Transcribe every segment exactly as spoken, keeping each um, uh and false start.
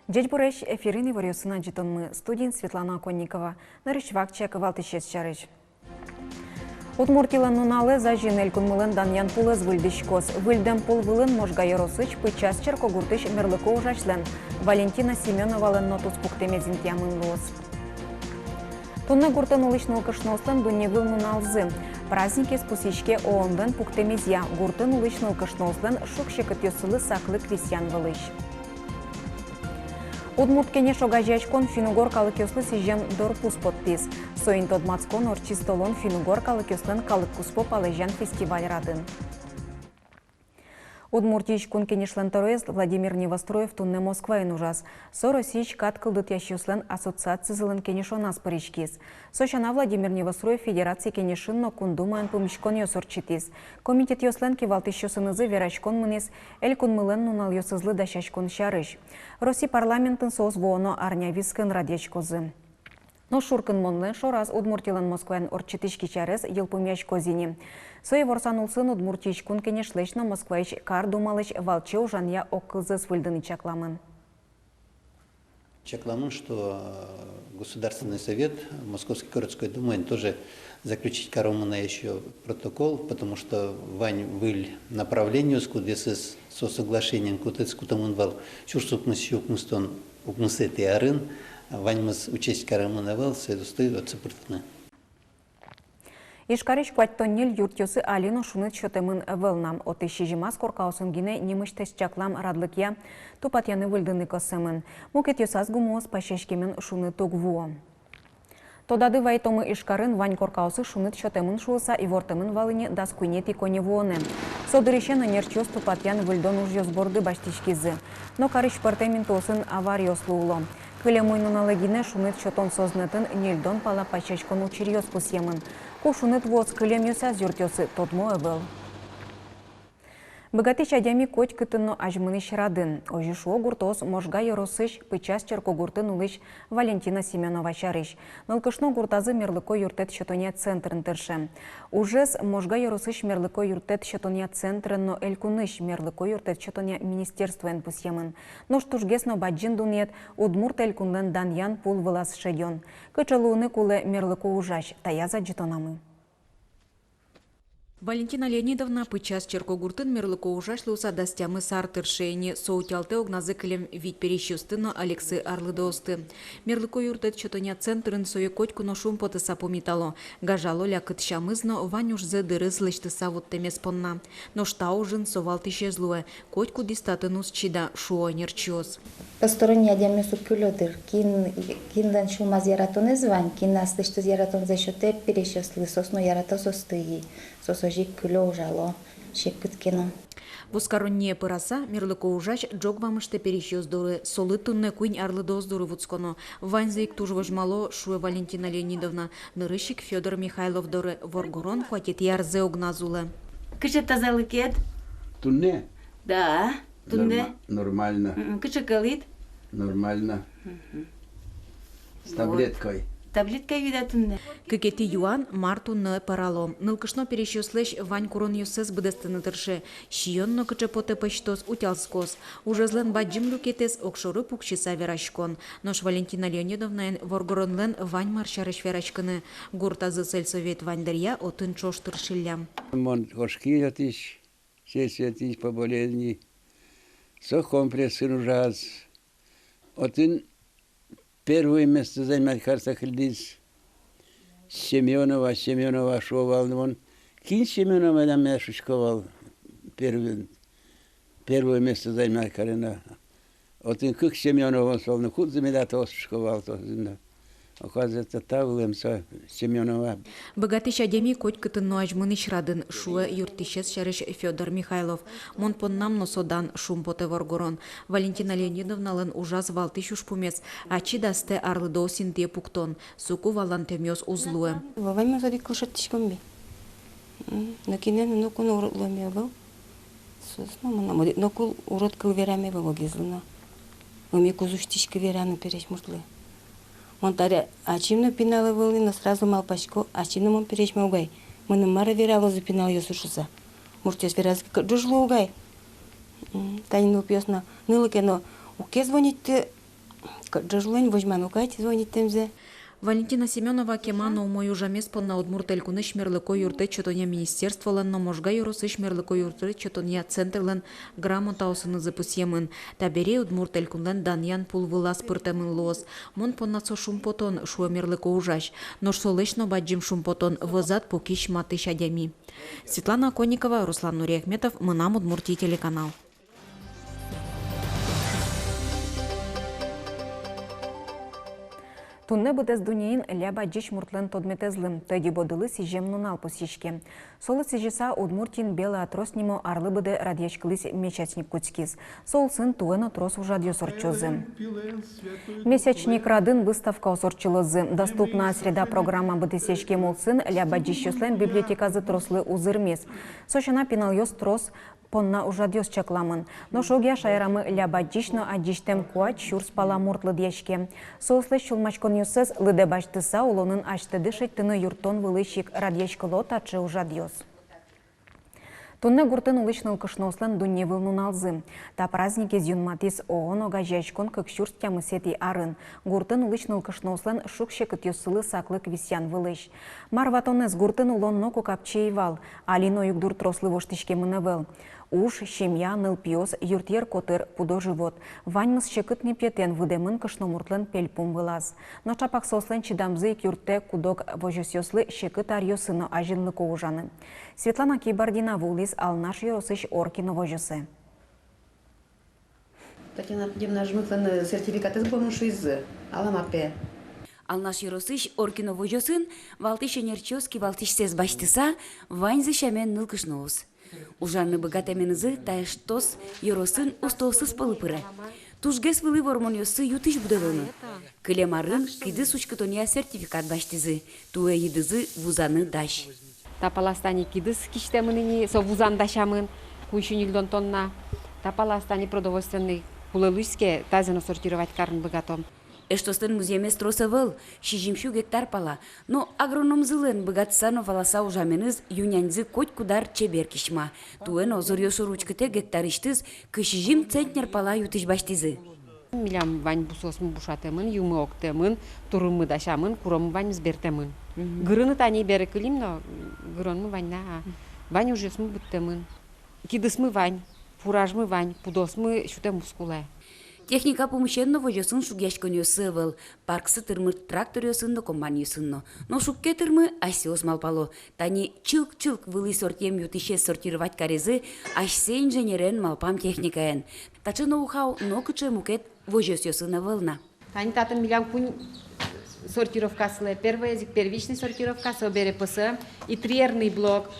Ӟечбуресь! Эфирын иворъёсын адӟытонмы, студиын Светлана Оконникова. Нырысь вакчияк валтӥсез сярысь. Удмуртилэн нуналэз азьын элькунмылэн данъян пулэз выльдӥськоз. Выльдэм пул вылын Можга ёросысь Пычаз черкогуртысь мерлыко ужасьлэн Валентина Семёновалэн но туспуктэмез интыямын луоз. Туннэ гуртын улӥсь нылкышноослэн дунневыл нуналзы. Праздникез пусйиське ООН-лэн пуктэмезъя, гуртын улӥсь нылкышноослэн шуг-секытъёссылы саклык висъян вылысь. Удмурт Кенеш огазеяськон финн-угор калыкъёслы сӥзем дорпус поттӥз. Соин тодматскон ортчиз толон финн-угор калыкъёслэн калыккуспо палэзян фестиваль радын. Удмуртиысь Кун Кенешлэн тӧроез Владимир Невоструев туннэ Москваын ужаз. Со Россиысь кат кылдытъясьёслэн ассоциацизылэн кенешоназ пыриськиз. Со сяна, Владимир Невоструев Федераци Кенешын но Кун Думаын пумиськонъёс ортчытӥз. Комитетъёслэн кивалтӥсьёсынызы вераськон мынӥз элькунмылэн нуналъёсызлы дасяськон сярысь. Росси парламентын соос вуоно арня вискын радъяськозы. Нош шуркынмонлэн шораз Удмуртилэн Москваын ортчытӥськись сярысь йылпумъяськоз ини. Со иворсан улсын Удмуртиысь Кун Кенешлэсь но Москваысь Кар Думалэсь валче ужанъя огкылзэс выльдыны чакламын. Чакламын, что, э, Государственный Совет Московской городской Думаен тоже заключить каромы на ещё протокол, потому что вань выль направлениос, кудъёсыз со соглашениен кутыт-, кутэмын вал сюрс укмыс сю укмыстон укмысэтӥ арын, ваньмыз учесть каремын ӧвӧл, соосты отчы пыртыны. Ижкарысь куатьтон ньыль юртъёсы али но шуныт сётэмын ӧвӧл на. Отысь сизьымаз коркаосын гинэ нимысьтыз чаклам радлыкъя тупатъяны-выльдыны косэмын. Мукетъёсаз гумыос пасяськемен шуныт уг вуо. Тодады вайытомы, Ижкарын вань коркаосы шуныт сётэмын шуыса ивортэмын вал ини дас куинетӥ коньывуонэ. Со дырысен ӧнерчиос тупатъян-выльдон ужъёс борды басьтӥськизы. Но карысь пӧртэм интыосын авариос луыло. Кылем уй нуналэ гинэ шуныт сётон сӧзнэтын ньыльдон пала пасяськон учыръёс пусъемын. Ку шуныт вуоз кылемъёсаз юртъёсы, тодмо ӧвӧл. Быгатӥсь адями котькытын но азьмынӥсь радын. Озьы шуо гуртоос Можга ёросысь Пычаз черкогуртын улӥсь Валентина Семёнова сярысь. Нылкышно гуртазы мерлыко юрттэт сётонъя центрын тырше. Ужез Можга ёросысь мерлыко юрттэт сётонъя центрен но элькунысь мерлыко юрттэт сётонъя министерствоен пусъемын. Нош тужгес но бадӟым дунъет — Удмурт Элькунлэн данъян пул вылаз шедён. Кыӵе луыны кулэ мерлыко ужась, таяз адӟытонамы. Валентина Леонидовна Пычаз черкогуртын мерлыко ужась луыса дас тямыс ар тырше ини. Со утялтэ огназы кылем вить пересьёсты но алексы арлыдоосты. Мерлыко юрттэт сётонъя центрын сое котьку но шумпотыса пумитало. Гажало лякыт сямыз но вань ужзэ дырыз лэсьтыса вуттэмез понна. Нош та ужын со валтӥсез луэ. Котькудӥз татын уз чида, шуо ӧнерчиос. Посторонний адямиос уг кылё дыр. Кин, кинлэн сюлмаз яратонэз вань, кин аслэсьтыз яратонзэ сётэ пересьёслы, соос но ярато соосты, и соос озьы ик кылё, ужало, секыт ке но. Вузкаронние пыраса, мерлыко ужась ӝог вамыштэ пересьёс доры, солы туннэ куинь арлыдоос доры вутсконо. Ваньзы ик туж возьмало, шуэ Валентина Леонидовна. Нырысь ик Фёдор Михайлов доры. Воргорон куатетӥ арзэ огназ улэ. Кыӵе тазалыкед? Туннэ? Да, туннэ. Норма-, нормально. М-м, кыӵе кӧлыт? Нормально. Мгм. С таблеткой. Вот. Таблеткаен вида туннэ. Кыкетӥ юан: мар туннэ пӧрало? Нылкышно пересьёслэсь вань куронъёссэс быдэстыны тырше. Сиён но кыӵе потэ пӧзьтоз, утялтскоз. Ужезлэн бадӟым люкетэз — огшоры пуксьыса вераськон. Нош Валентина Леонидовнаен воргоронлэн вань мар сярысь вераськыны. Гуртазы сельсовет вань дыръя отын ӵош тыршиллям. Мон кошки отысь, сельсоветысь по болезни. Со комплексын ужаз. Отын первое место занимать карыса кылдӥз. Семёнова, Семёнова шуо вал но мон. Кин Семёнова, мынам, шуисько вал. Первый, первое место занимать карыса. Отын кык Семёнова со вал но, кудзэ меда тос, шуисько вал, тос но. Оказывается, та вылэм со Семёнова. Быгатӥсь адями котькытын но азьмынӥсь радын, шуэ юрттӥсез сярысь Фёдор Михайлов. Мон поннам но со дан, шумпотэ воргорон. Валентина Леонидовналэн ужаз валтӥсь ужпумез — ачид астэ арлыдоос интые пуктон. Соку валантэмъёс уз луэ. Ваньмыз одӥг кыл шедьтӥськом ми. М, нокинэн но ноку но урод луэме ӧвӧл. Соос но мынам одӥг но кыл, урод кыл вераме ӧвӧл огезлы но. Ӧм ик уз усьтӥськы вераны пересь муртлы. Мон табере ачим но пинал ӧвӧл ини, но сразу малпасько, ачим но мон пересьме уг ай, мыным мар вералозы пиналъёсы шуыса. Муртъёс веразы ке, кыӵе ӝож луэ уг ай. М, тани нылпиос но, нылы ке но уг ке звонитьты, кыӵе ӝож луэ ини, возьманы уг ай звонитьтэмзэ. Валентина Семёнова кема но умой ужамез понна Удмурт Элькунысь мерлыко юрттэт сётонъя министерстволэн но Можга ёросысь мерлыко юрттэт сётонъя центрлэн грамотаосынызы пусъемын. Табере Удмурт Элькунлэн данъян пул вылаз пыртэмын луоз. Мон понна со шумпотон, шуэ мерлыко ужась. Нош солэсь но бадӟым шумпотон — вӧзад пукись матысь адями. Светлана Оконникова, Руслан Нуриахметов, «Мынам Удмуртие» телеканал. Туннэ быдэс дуннеын ляб адӟись муртлэн тодметэзлы Тӧдьы-Бодылы сӥзем нунал пусйиське. Солы сӥзьыса Удмуртиын «Белая трость» нимо арлы быдэ радъяськылӥсь месячник кутскиз. Со улсын туэ но трос ужадъёс ортчозы. Месячник радын выставкаос ортчылозы. «Доступная среда» программа быдэсъяськем улсын ляб адӟисьёслэн библиотеказы трослы узырмиз. Со сяна, пиналъёс трос понна ужадъёс чакламын. Нош огъя шаерамы ляб адӟись но адӟисьтэм куать сюрс пала мурт лыдъяське. Соослэсь сюлмаськонъёссэс лыдэ басьтыса, улонын асьтэды шедьтыны юрттон вылысь ик радъяськыло таӵе ужадъёс. Туннэ гуртын улӥсь нылкышноослэн дунневыл нуналзы. Та праздникез юнматӥз ООН огазеяськон кык сюрс тямысэтӥ арын. Гуртын улӥсь нылкышноослэн шуг-секытъёссылы саклык висъян вылысь. Мар ватонэз, гуртын улон ноку капчи ӧй вал. Али но югдур трослы воштӥськемын ӧвӧл. Уж, семья, нылпиос, юртъер котыр, пудо-живот — ваньмыз секыт ныпъетэн выдэмын кышномуртлэн пельпум вылаз. Но чапак соослэн чидамзы ик юрттэ куд-ог возёсъёслы секыт аръёсы но азинлыко ужаны. Светлана Кибардина вуылӥз Алнаш ёросысь Оркино возёсэ. Татьяна Аркадьевна Жмыхлэн сертификатэз пумын шуизы, алама пе. Алнаш ёросысь Оркино возёсын валтӥсь ӧнерчиос кивалтӥсьсэс басьтыса, ваньзы сямен нылкышноос. Ужаны быгатэменызы та эштос ёросын устоосыз пӧлы пыре. Тужгес вылӥ вормонъёссы ю-тысь будэтоно. Кылем арын кидыс уськытонъя сертификат басьтӥзы, туэ йыдызы вузаны дась. Та палаз тани кидыс кисьтэмын ини, со вузан дасямын, куинь сю ньыльдон тонна. Та палаз тани продовольственный кулэ луиз ке, тазэ но сортировать карыны быгатом. Эштослэн музъемез трос ӧвӧл, сизьым сю гектар пала, но агрономзылэн быгатыса но валаса ужаменыз ю-няньзы котькуд ар чебер кисьма. Туэ но зоръёс шоры учкытэк гектарысьтыз кызь сизьым центнер пала ю-тысь басьтӥзы. Милям вань бусыосмы бушатэмын, юмы октэмын, турынмы дасямын, куронмы ваньмыз бертэмын. Мгм. Гырыны тани бере кылим но, гыронмы вань на, а вань ужъёсмы быдтэмын. Кидысмы вань, фуражмы вань, пудосмы сютэм уз кулэ. Техника пумысен но возёсын шугъяськонъёссы ӧвӧл, парксы тырмыт тракторъёсын но, комбайнъёсын но. Нош уг ке тырмы, асьсэос малпало. Тани чылк-чылк вылӥ сортъем ю-тысез сортировать каризы асьсэ инженерен, малпам техникаен. Таӵе ноу-хау нокыӵе мукет возёсъёсын ӧвӧл на. Тани татын милям куинь сортировка сылэ. Первоез ик первичный сортировка, собере ПСМ и триерный блок.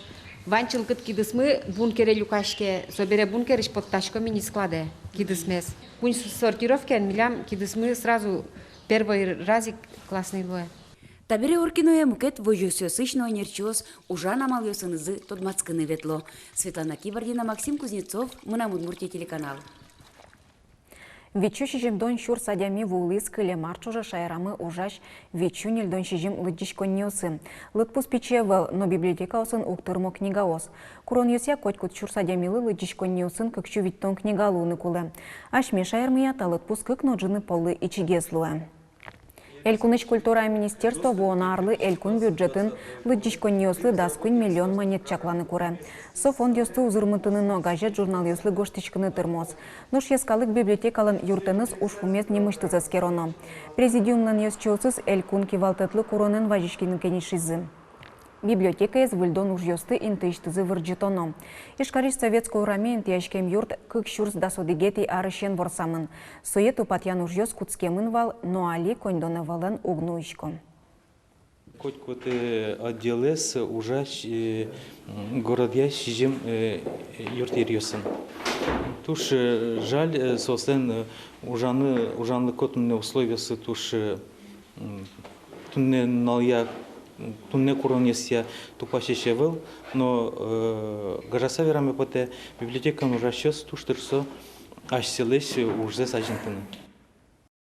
Вань чылкыт кидысмы бункере люкаське, собере бункерысь поттаськом ини складэ кидысмес. Куинь с-, сортировкаен милям кидысмы сразу первой раз ик классный луэ. Табере Оркиное мукет возёсъёсысь но ӧнерчиос ужан амалъёсынызы тодматскыны ветло. Светлана Кибардина, Максим Кузнецов, «Мынам Удмуртие» телеканал. Витьсю сизьымдон сюрс адями вуылӥз кылем ар ӵоже шаерамы ужась витьсю ньыльдон сизьым лыдӟиськонниосы. Лыдпус пичи ӧвӧл, но библиотекаосын уг тырмо книгаос. Куронъёсъя котькуд сюрс адямилы лыдӟиськонниосын кыксю витьтон книга луыны кулэ. Асьме шаермыя та лыдпус кык но ӝыны поллы ичигес луэ. Элькунысь культурая министерство вуоно арлы элькун бюджетын лыдӟиськонниослы дас куинь миллион манет чакланы куре. Со фондъёсты узырмытыны но газет-журналъёслы гожтӥськыны тырмоз. Нош йӧскалык библиотекалэн юрттэныз ужпумез нимысьтыз эскероно. Президиумлэн ёзчиосыз элькун кивалтэтлы куронэн вазиськыны кенешизы. Библиотекаез выльдон ужъёсты интыысьтызы вырӟытоно. Ижкарысь Советской ураме интыяськем юрт кык сюрс дас одӥгетӥ арысен ворсамын. Сое тупатъян ужъёс кутскемын вал, но али коньдон ӧвӧлэн уг нуисько. Котькуд, э, отделэз ужась, э, м, городъя сизьым, э, юртъеръёсын. Туж, э, жаль, э, соослэн, э, ужаны, ужанлыко туннэ условиоссы туж, э, м, туннэ нуналъя Туннэ куронъёсъя тупасесь ӧвӧл, но, э, гажаса вераме потэ, библиотекаын ужасьёс туж тыршо асьсэлэсь ужзэс азинтыны.